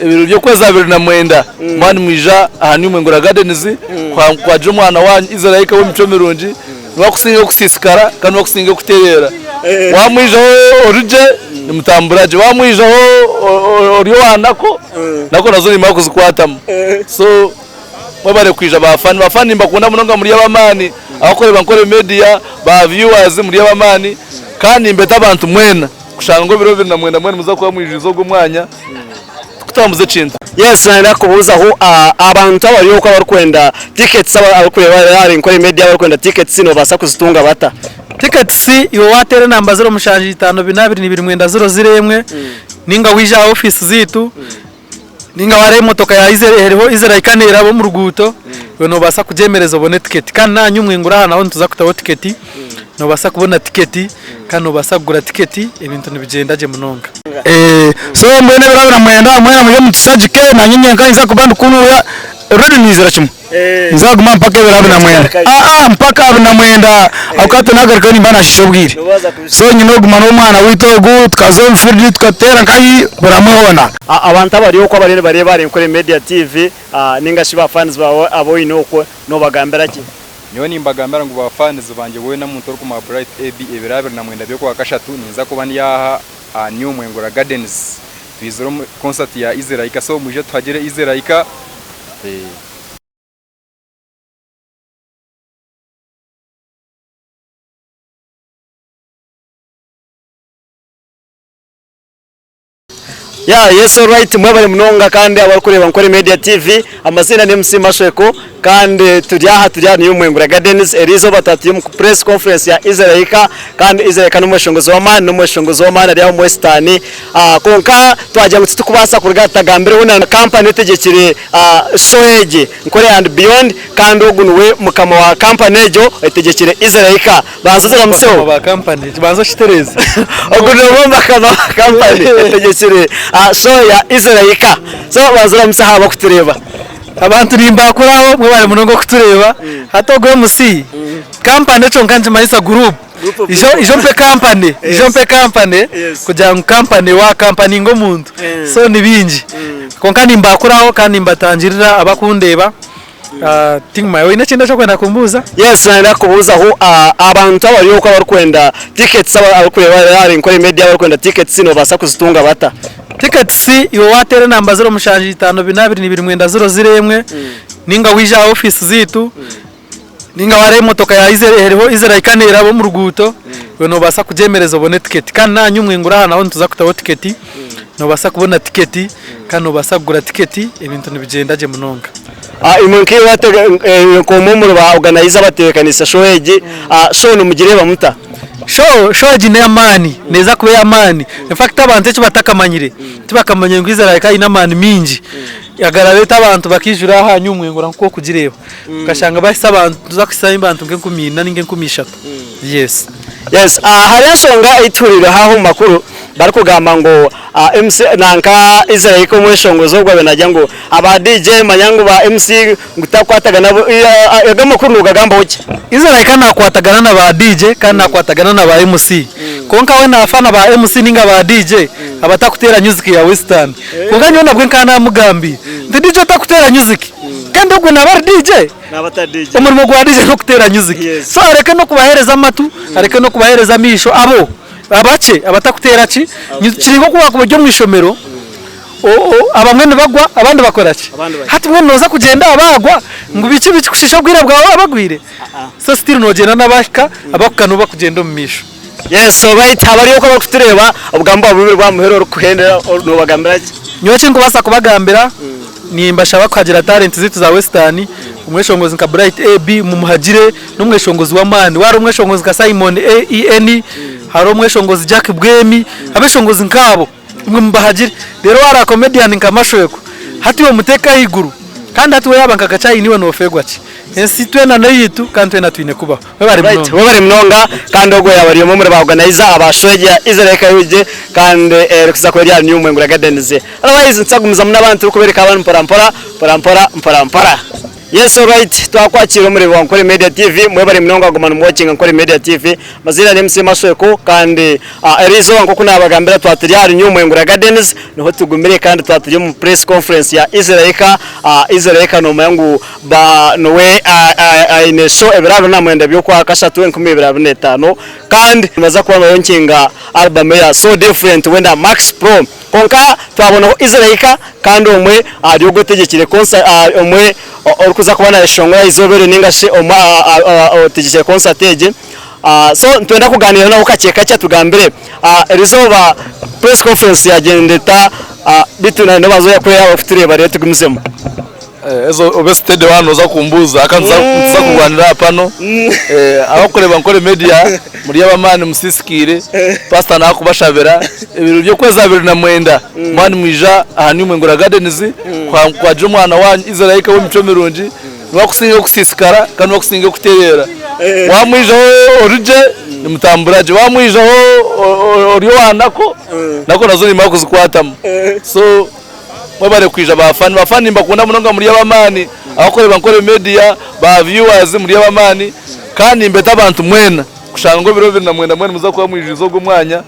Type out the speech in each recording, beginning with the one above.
Ebiro by'okwezi 29 mwaba nimwija aha New Mwengura Gardens kwagira omwana waanyu Israel ow'emicwe mirungi niwe akusinga okusiisikara kandi niwe akusinga okutereera. Waamwijaho ori gye nimutambura gye, waamwijaho ori owa nako, nako nazo nimumara kuzikwatamu. So mwebare kwija ba fani, ba fani nimbakunda munonga muri ab'amaani, abakureeba Nkore Media, ba viewers muri ab'amaani kandi nimbeeta abantu mwena kushanga ngu ebiro 29 mwena nimuza kuba mwijwize ogu omwanya. Tukutambuza ekintu. Yes nayenda kubuuzaho abantu abari okwo abarikwenda tickets abarikureeba ahari Nkore Media abarikwenda tickets nobaasa kuzitunga bata? Tickets iwe wateera enamba 07542290 01 ninga waija aha office zaitu ninga wareeba emotoka ya eriho Israel Kane eraba omu ruguuto iwe nobaasa kugyemereza obone ticket kandi naanye omwingura aha naho nituza kutaho ticket nobaasa kubona ticket kandi nobaasa kugura ticket ebintu nibigyenda gye munonga. So mbwenu ebiro 29 mwena mwije mutushagike nanye nyenka ninza kuba ndi kunuya already nizira kimwe ninza kuguma mpaka ebiro 29 aa mpaka 29 ahabw'okuba tinagarukayo nimba nashiisha obwire so nyine kuguma n'omwana waitu ogu tukaza omu field tukateera nkahi buri hamwe hoona. Abantu abari okwo abariyo nibareeba ahari Nkore Media TV ninga shi ba fans baawe abu oine okwo nobagambira ki? Nyowe nimbagambira ngu ba fans bangye weena omuntu orikumanya Bright AB ebiro 29 by'okwakashatu ninza kuba ndi aha aha New Mwengura Gardens twizire omu concert ya Easy Like so mwije tuhagire Easy Like. Yeah, yes alright mwebare munonga kandi abarikureeba Nkore Media TV amaziina ni MC Mashweko kandi turi aha turi aha New Mwengura Gardens eriizooba twaba turi omu press conference ya Israel kandi Israel n'omweshongozi w'amaani n'omweshongozi w'amaani ari aha omu Western ah, kwonka twagira ngu titukubaasa kuruga tutagambireho na kampani etegyekire ah, show egi Nkore and Beyond kandi ogu niwe mukama wa kampani egyo etegyekire Israel Banza oziramuseho. Bakama ba kampani, banza okitereeze. Ogu niwe mukama wa kampani etegyekire show ya Israel. So banza oramuseho abakutureeba. Abantu nimbakuraho mwebare munonga okutureeba. Hati ogu MC, kampani kyonka nikimanyisa group. Ijo ijo ompe kampani, ijo ompe kampani kugira ngu kampani wakampaninga omuntu. So ni bingi. Kwonka nimbakuraho kandi nimbatangirira abakundeeba. Tingmaya oine ekindi eki orikwenda kumbuuza? Yes nayenda kukubuuzaho abantu abari okwo abarikwenda tickets abarikureeba ahari Nkore Media abarikwenda tickets nobaasa kuzitunga bata? Tickets iwe wateera enamba 0754229001 ninga waija aha office zaitu ninga wareeba emotoka ya eriho Israel Kane eraba omu ruguuto iwe nobaasa kugyemereza obone ticket kandi naanye omwingura aha naho nituza kutaho ticket nobaasa kubona ticket kandi nobaasa kugura ticket ebintu nibigyenda gye munonga. Imwe nk'omwe omuri ba organiser abatebeekanise show egi, show nimugireeba muta? Show show egi n'ey'amaani, neeza kuba ey'amaani. In fact abantu eki batakamanyire, tibakamanyire ngu Israel ka aine amaani maingi. Agarareeta abantu bakaijura aha nyumwengura nk'oku orikugireeba. Okashanga bahisa abantu, nituza kuhisayo abantu nk'enkumi ina ninga enkumi ishatu. Yes. Yes, hariho enshonga ei tuhuriire haaha omu makuru barikugamba ngu MC nanka Israel omweshongozi ogwo abaire naagira ngu aba DJ manya ngu ba MC ngu takukwatagana nabo, ago amakuru nogagambaho ki? Israel ka nakwatagana na ba DJ kandi nakwatagana na ba MC kwonka we nafa na ba MC ninga ba DJ abatakuteera music ya western kwonka nyowe nabwe nkaba namugambiire nti DJ otakuteera music kandi ogwe naba ari DJ? Omurimo gwa DJ n'okuteera music so areke n'okubaheereza amatu areke n'okubaheereza amaisho abo abakye abatakuteera ki kiri nk'oku wakuba ori omu ishomero abamwe nibagwa abandi bakora ki? Hati mbwenu nooza kugyenda abaagwa ngu biki biki kushiisha obwire bwawe abagwire? So still noogyenda n'abahika abakuhika nibo bakugyenda omu maisho. Yes alright abari okwo abarikutureeba obugambo bwawe bubiri bw'aha muheru orikuhendera noobagambira ki? Nyowe eki ndikubaasa kubagambira nimbashaba kuhagira talent zaitu za western, omweshongozi nka Bright AB mumuhagire n'omweshongozi w'amaani, waaba omweshongozi nka Simon AEN, hariho omweshongozi Jack Bwemi, abeshongozi nkaabo. Imwe mubahagire. Reero wareeba comedian nka Mashwekwa, hati iwe omuteeke ahaiguru kandi hati we yaaba nka Kachayi naiwe nofeerwa ki? Ensi twena n'eyaitu kandi twena twine kubaho. Webare Right, munonga. webare munonga kandi ogwo yaaba ari omwe omuri ba organiser aba show egi ya Israel Kayihugye kandi erikuza kuba eri ahari New Mwengura Gardens. Otherwise nituza kugumizamu n'abandi turikubereka abandi mpora mpora, mpora mpora, mpora mpora. Yes alright twakwakira omureebi wa Nkore Media TV mwebare munonga kuguma nimuwatchinga Nkore Media TV Maziina ni MC Mashweko kandi eriizooba nk'oku naabagambira twaba turi ahari New Mwengura Gardens niho tugumire kandi twaba turi omu press conference ya Israel Israel noomanya ngu ba niwe aine show ebiro abiri na mwenda by'okwakashatu 2025 kandi nibaza kuba nibalonkinga album eya So Different we na Max Pro. Kwonka twabonaho Israel kandi omwe ahari ogwo otegekire concert omwe orikuza kuba nayeshongora aha izooba eryo ninga shi omwe otegekire concert egi. So nitwenda kuganiira nawe kakye kakye atugambire erizooba press conference yagyenda eta beitu nobanza oyakureeba abarikutureeba reero tugumizemu. Ezo obe steady waaba nooza kumbuuza aka nituza kurwanira aha pano. Abarikureeba Nkore Media muri ab'amaani musiisikaire, pasita naakubashabira ebiro by'okwezi 29 mwaba nimwija aha New Mwengura Gardens kwagira omwana waanyu Israel ow'emicwe mirungi niwe akusinga kusiisikara kandi niwe akusinga kutereera. Waamwijaho ori gye nimutambura gye, waamwijaho ori owa nako, nako nazo nimara kuzikwatamu. So Mwebare kwija ba fan, ba fan nimbakunda munonga muri abamani, abakureba Nkore media, ba viewers muri abamani kandi nimbeta abantu mwena kushanga ngu ebiro 29 mwena nimuza kuba mwijwize ogu omwanya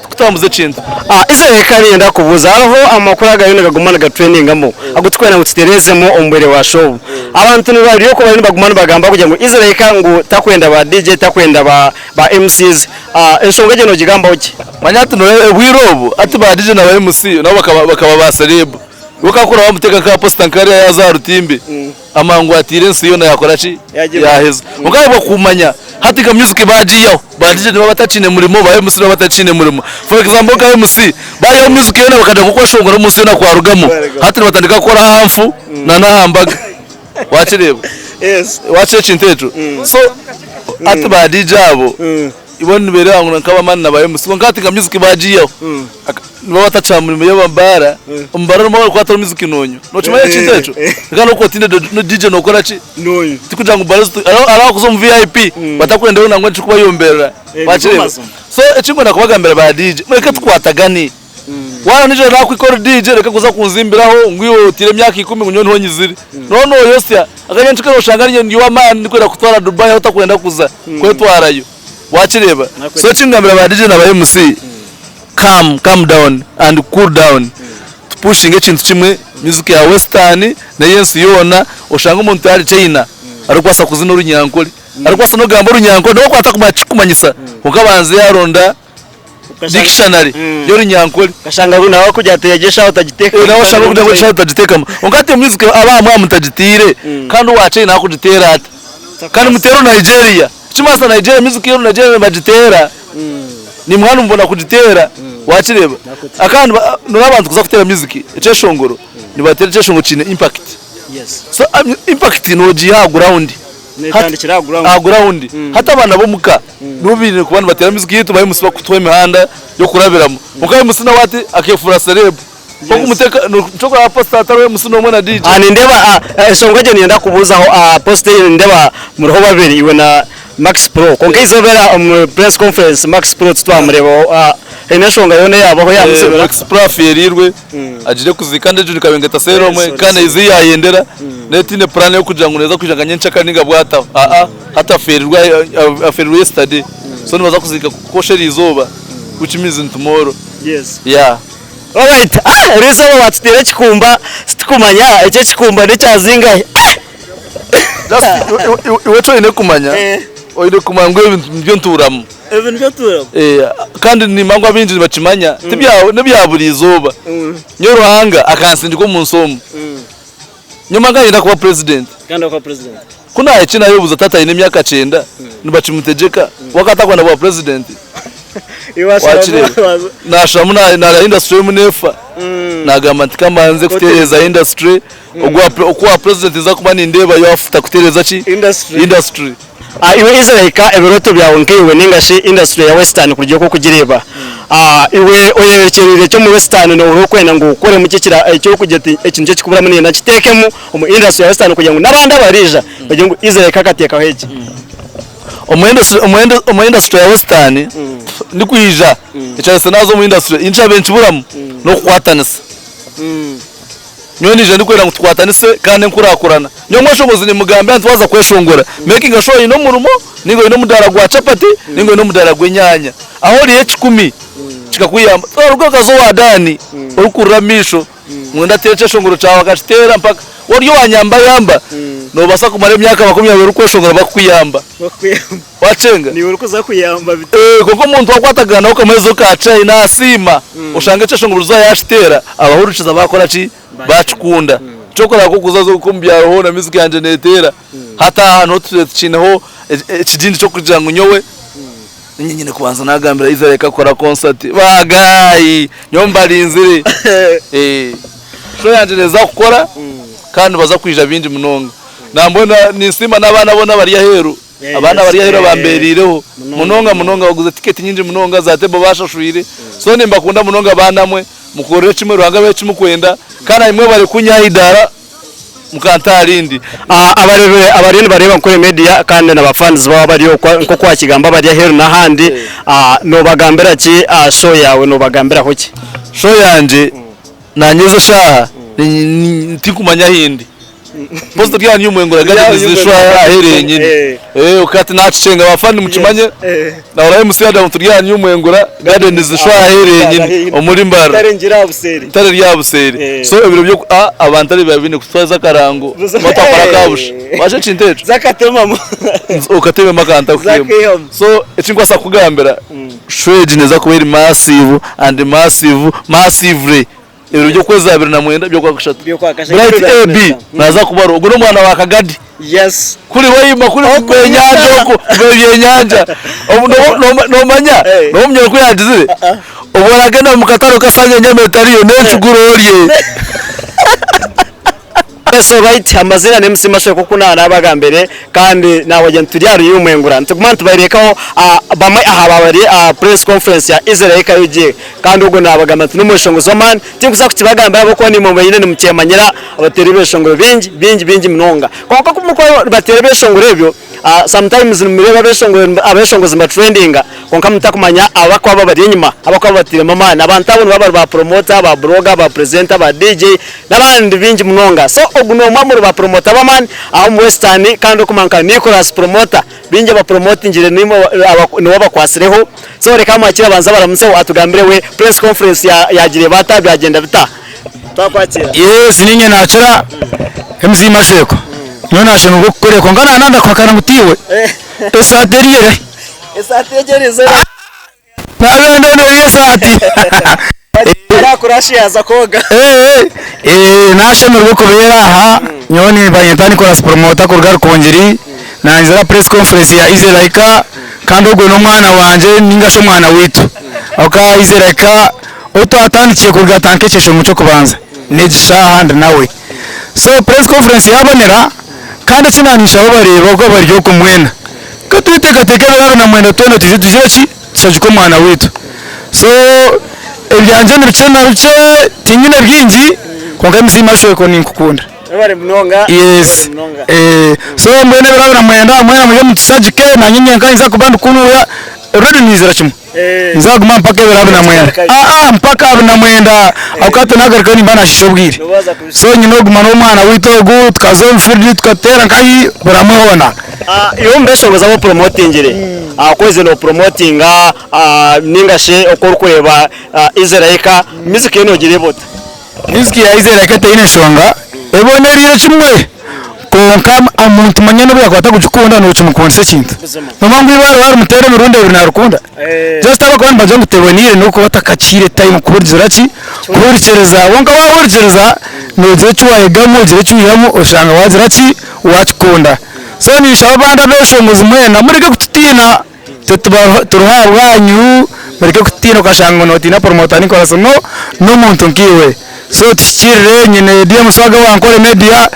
tukutambuza ekintu. Israel ka niinyenda kukubuuza, hariho amakuru agariyo nigaguma nigatrendingamu agu turikwenda ngu tutereezemu omu bwire bwa show. Abantu nibari okwo bariyo nibaguma nibagamba kugira ngu Israel ka ngu takwenda ba DJ, takwenda ba MCs. Enshonga egyo noogigambaho ki? Manya hati noreeba obwire obu hati ba DJ na ba MC nabo bakaba bakaba ba celeb. Iwe okakura wamuteeka nka aha poster nka hariya yaaza aha rutimbi amangu atiire ensi yoona yakora ki? Yaaheza. Kwonka ahabwa kumanya hati nka music baagiihaho ba DJ nibaba batakiine murimo ba MC nibaba batakiine murimo. For example nka MC baihaho music yoona bakagira ngu okweshongora omu nsi yoona kwarugamu hati nibatandika kukora aha nfu na n'aha mbaga. Wakireeba? Wakira ekintu ekyo? So hati ba DJ abo ibo nibereeba ngu nk'abamani na ba MC kwonka hati nka music bagiihaho nibaba batakiri aha mirimo y'amabaara, omu baara nimwo barikukwatira music noonywa. Nokimanya ekintu ekyo? Nikaba n'oku otiine DJ nookora ki? Tikugira ngu baara hariho abarikuza omu VIP batakwendayo nangwa ekirikubayomberera. Wakireeba? So ekinkwenda kubagambira ba DJ mureke tukwatagane. Waaba nijoro nakuhika ori DJ reka kuza kunzimbiraho ngu iwe otiire emyaka ikumi ngu nyowe niho nyizire. Noba noyosya akanya nikyo oshanga ninye ndi ow'amaani ndikwenda kukutwara Dubai ahu otakwenda kuza kwetwarayo. Wakireeba? So ekingambira ba DJ na ba MC calm, calm down and cool down tupushinge ekintu kimwe music ya western n'eyensi yoona oshange omuntu ari China arikubaasa kuzina orunyankore arikubaasa n'okugamba orunyankore nobu akuba atakumanya ekikumanyisa kwonka abanze yaronda Dictionary y'orunyankore. Okashanga ngu nawe akugira ati egyo eshaaha otagiteekamu. Nawe oshanga akugira ngu eshaaha otagiteekamu. Kwonka hati music aba mwaba mutagiteire kandi owa China akugiteera ata? Kandi muteere oru Nigeria. Ekimanyisa Nigeria music y'oru Nigeria nibagiteera. Naimwe hanu mubona kugiteera. Wakireeba? Akandi noreeba abantu kuza kuteera music ekyeshongoro nibateera ekyeshongoro kiine impact. So impact nogiiha aha ground. Netandikira aha ground. Aha ground. Hati abaana b'omuka nibo baine kuba nibateera music yaitu ba MC bakutuha emihanda y'okurabiramu. Kwonka MC nawe hati akefuura celeb. Okumuteka nikyo orikureeba poster hatariho MC n'omwe na DJ. Nindeeba enshonga egyo niinyenda kubuuzaho aha poster eyo nindeeba muriho babiri iwe na Max Pro kwonka eizooba eri omu press conference Max Pro titwamureebaho haine enshonga yoona eyaabaho eyaamutsibira? Max Pro afeereirwe agire kuziika kandi egyo rikaba nka etaseera omwe kandi naija ei yaayendera nayo tihaine puraani y'okugira ngu neeza kwija nka nyencakare nainga bwataho aa hati afeereirwe afeereirwe yesterday so nibaza kuziika kukosha eriizooba which means ni tomorrow yeah. Alright, ah eriizooba waatuteera ekikumba titukumanya eki ekikumba n'ekya zingahi ah! Just iwe eki oine kumanya, oine kumanya ngu ebintu nibyo ntuuramu. Ebi nibyo otuuramu? Kandi nimanya ngu abaingi nibakimanya, n'ebya buri izooba. Nyowe Ruhanga akansindika omu nsi omu. Nyowe manya niinyenda kuba purezidenti. Kandi okuba purezidenti. Ku naahikire naayebuuza taata aine emyaka kyenda, nibakimutegeka, we akaba atakwenda kuba purezidenti? Wakireeba? Naasharamu naareeba indasituri erimu neefa, naagamba nti ka mbanze kutereeza indasituri, Ogu owa purezidenti ninza kuba nindeebayo afuta kutereeza ki? Indasituri. Iwe Israel ka ebirooto byawe nkaiwe ninga shi industry ya western kuruga oku okugireeba iwe oyerekyereire ki omu western nohurira okwenda ngu okoremu ki ekyokugira oti eki nikyo kikuburamu niinyenda nkiteekemu omu industry ya western kugira ngu n'abandi abariija bagire ngu Israel ka akateekaho eki. Omu industry ya western ndikwija ekyaretsire naaza omu industry ekintu ekyabaire nikiburamu n'okukwatanisa. Nyowe naija ndikwenda ngu tukwatanise kandi enkurakurana. Nyowe omweshongozi nimugambira nti waaza kweshongora, makinga sure oine omurimo ninga oine omudaara gwa chapati ninga oine omudaara gw'enyaanya. Aho oriiha ekikumi kikakuyamba. Oruga okaza owa Dani orikurira amaisho ngu ndateera ekyeshongoro kyawe akakiteera mpaka. Ori owa Nyambayamba noobaasa kumara emyaka 20 orikweshongora bakukuyamba. Wakyenga? Niiwe orikuza kuyamba bita? Eh, kwonka omuntu wakwatagana nawe okamuheereza ka chai nasiima, oshanga ekyeshongoro buri yakiteera, abahurikiza bakora ki? Bakikunda. Ky'okureba ku okuza omu byaro hoona music yangye neteera. Hati aha niho tubaire tukiineho ekigindi ky'okugira ngu nyowe niinye nyine kubanza nagambira Israel kukora concert. Ba guy nyowe mbarinzire. Eh, show yangye neeza kukora kandi nibaza kwija baingi munonga. Nambwenu ninsiima n'abaana boona abari aheeru. Abaana abari aheeru abambeereireho munonga munonga baguze tiketi nyingi munonga za table bashashwire so nimbakunda munonga baana mwe mukorere kimwe Ruhanga abahe eki mukwenda kandi naimwe mwebare kunyihaho eidaara mukanta aha rindi. Abareebe abariyo nibareeba Nkore Media kandi na ba fans baawe abari okwo nk'oku wakigamba abari aheeru n'ahandi nobagambira ki aha show yaawe nobagambiraho ki? Show yangye nanye ezi eshaaha tinkumanya ahi ndi. Mpozi turi aha New Mwengura Gardens eshwa aheeru yenyini. Eh okati nakikyenga ba fan mukimanye. Nahura MC Adam turi aha New Mwengura Gardens eshwa aheeru yenyini omuri Mbarara. Ntare rya Buseeri. So ebiro byo ah abantu ari biba bine kutwaza akarango batwakora akabusha. Waje ekintu ekyo? Okatememu akantu akukihemu. So ekinkubaasa kukugambira show egi neeza kuba eri massive and massive massively. Ebiro by'okwezi 29 by'okwakashatu. Bright AB naaza kuba ariho. Ogu n'omwana wa Kagadi. Kuri Hoima kuri Rwenyanja okwo Rwebyenyanja. Noomanya n'omunyoro ku yaagizire obu oragyenda omu katare okashanga enyama etariyo n'encugura orye. Yes alright amazina ni MC Mashoko oku nabagambire kandi nabagira nti turi aha Ruyumu Mwengura nituguma nitubarekaho bamwe aha bari aha press conference ya Israel UG kandi ogwo nabagambira nti nomweshongozi wamani tinkuza kukibagambira ahabwokuba nimwe mwenyine nimukyemanyira abatera ebyeshongoro bingi bingi bingi munonga kwonka kumukuba nibatera ebyeshongoro ebyo sometimes nimureeba abeshongozi nibatrendinga kwonka mutakumanya abakuba babari enyima abakuba babatiremu amaani abantu abo nibaba bari ba promoter ba blogger ba presenter ba DJ N'abandi baingi munonga. So ogu n'omwe omuri ba promota b'amaani aha omu Western kandi orikumanywa nka Nicholas Promoter. Baingi abapromotingire niwe abakwatsireho. So reka amwakire abanze abaramutseho atugambire we press conference yagireeba ata, byagyenda bita? Twakwakira. Yes ninye nakira MC Masheko nyowe nashemererwa okukureeba kwonka naba ndakuhakana ngu tiiwe esaati eriyo erihe? Esaati egyo erize. Nabenda oneriyo esaati. Arakurasha yaza kwoga. Eh, nashemererwa okubeera aha nyowe nibanyeta Nicholas Promoter kuruga Rukungiri nangizire aha press conference ya Easy Like kandi ogwe n'omwana wangye ninga shi omwana waitu ahabw'okuba Easy Like ou twatandikiire kuruga atandika ekyeshongo ky'okubanza n'egi shaaha ndi nawe so press conference yabonera kandi eki naninshaba bareebe oku bari oku mwena Ka tweteekateeke ebiro 29 twena twije tugire ki? Tushagike omwana waitu. So ebyangye ni bikye na bikye tinyine bingi kwonka MC Mashweko ninkukunda. Webare munonga. Yes. Eh, so mbwenu ebiro 29 mwena mwije mutushagike nanye nyenka ninza kuba ndi kunuya already nizira kimwe. Ninza kuguma mpaka ebiro 29. Ah ah mpaka 29 ahabw'okuba hati nagarukayo nimba nashiisha obwire. So nyine okuguma n'omwana waitu ogu tukaza omu field tukateera nkahi buri hamwe hoona. Iwe omu beshongozi abu opromotingire, ku oizire nopromotinga ninga shi oku orikureeba Israel music ye nogireeba ota? Music ya Israel teine nshonga, ebonereire kimwe kwonka omuntu manya n'obu yakuba atarikugikunda nokimukundisa ekintu. Nomanya ngu eibare warimuteera emirundi ebiri narikunda? Just abakuba nibagira ngu teboneire n'okuba otakakihaire time kuhurikiza ki? Kuhurikiriza. Kwonka wahurikiriza nogira eki wayegamu, ogira eki waihamu oshanga wagira ki? Wakikunda. So ninshaba abandi abeshongozi mwena mureke kututiina, itwe turiho ahabwanyu, mureke kututiina okashanga ngu notiina promoter Nicholas no n'omuntu nkaiwe. So tuhikiirire nyine DM Swagga wa Ankole Media,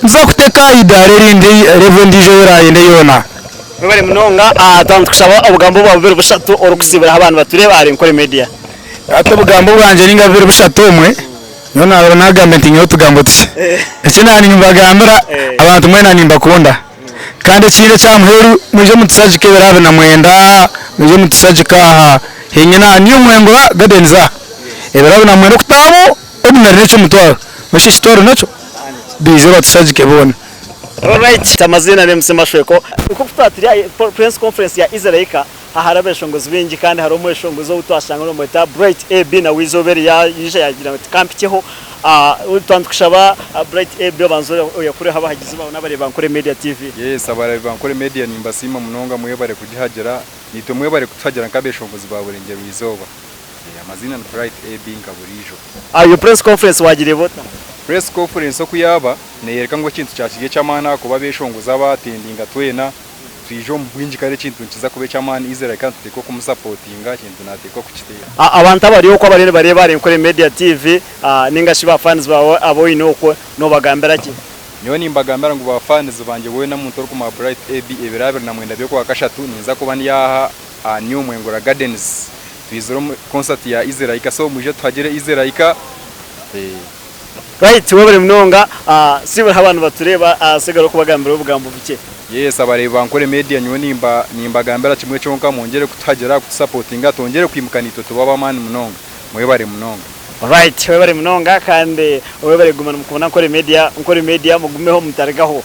nituza kuteka aha idaara erindi level endiijo ei orayende yoona. Webare munonga, twaba nitukushaba obugambo bwawe bubiri bushatu orikusiiburaho abantu batureebe ahari Ankole Media. Hati obugambo bwangye ninga bubiri bushatu obumwe. Nyowe naarora naagamba nti nyowe otugambo tukye. Eki naaba nimbagambira, abantu mwena nimbakunda. Kandi ekindi eky'aha muheru, mwije mutushagike ebiro 29, mwije mutushagike aha henyine aha New Mwengura Gardens aha. Ebiro 29 okutaahamu obu nari n'eky'omutwaro. Mbwenu shi eki twari nakyo? Baije batushagike boona. Alright, amaziina ni MC Mashweko. Nk'oku twaba turi aha press conference ya Israel hariho abeshongozi baingi kandi hariho omweshongozi ou twashanga nibamweta Bright AB nawe eizooba eri yaija yagira ati kampikyeho. Twaba nitukushaba Bright AB obanze oyakureho abahagizi baawe n'abareebi ba Nkore Media TV. Yes, abareebi ba Nkore Media nimbasiima munonga mwebare kugihagira, naitwe mwebare kutuhagira nk'abeshongozi ba Burengyerwa Izooba. Amaziina ni Bright AB nka buriijo. Iyo press conference wagireeba ota? Press conference oku yaaba neyoreka ngu ekintu kyakiri eky'amaani ahakuba abeshongozi aba attendinga twena twija omu bwingi kare ekintu nikiza kuba eky'amaani Israel kandi nituteekwa kumusapotinga ekintu nateekwa kukiteera. Abantu abari okwo abariyo nibareeba ahari Nkore Media TV ninga shi ba fans baawe abu oine okwo nobagambira ki? Nyowe nimbagambira ngu ba fans bangye weena muntu orikumanya Bright AB ebiro 29 by'okwakashatu ninza kuba ndi aha aha New Mwengura Gardens twizire omu concert ya Israel so mwije tuhagire Israel. Right webare munonga sibura abantu batureeba sigara okubagambira obugambo bukye. Yes abareebi ba Nkore Media nyowe nimba nimbagambira kimwe kyonka mwongyere kutuhagira kutusapotinga twongyere kwimuka naitwe tube ab'amaani munonga. Mwebare munonga. Right webare munonga kandi webare kuguma nimukunda Nkore Media, Nkore Media mugumeho mutarigaho.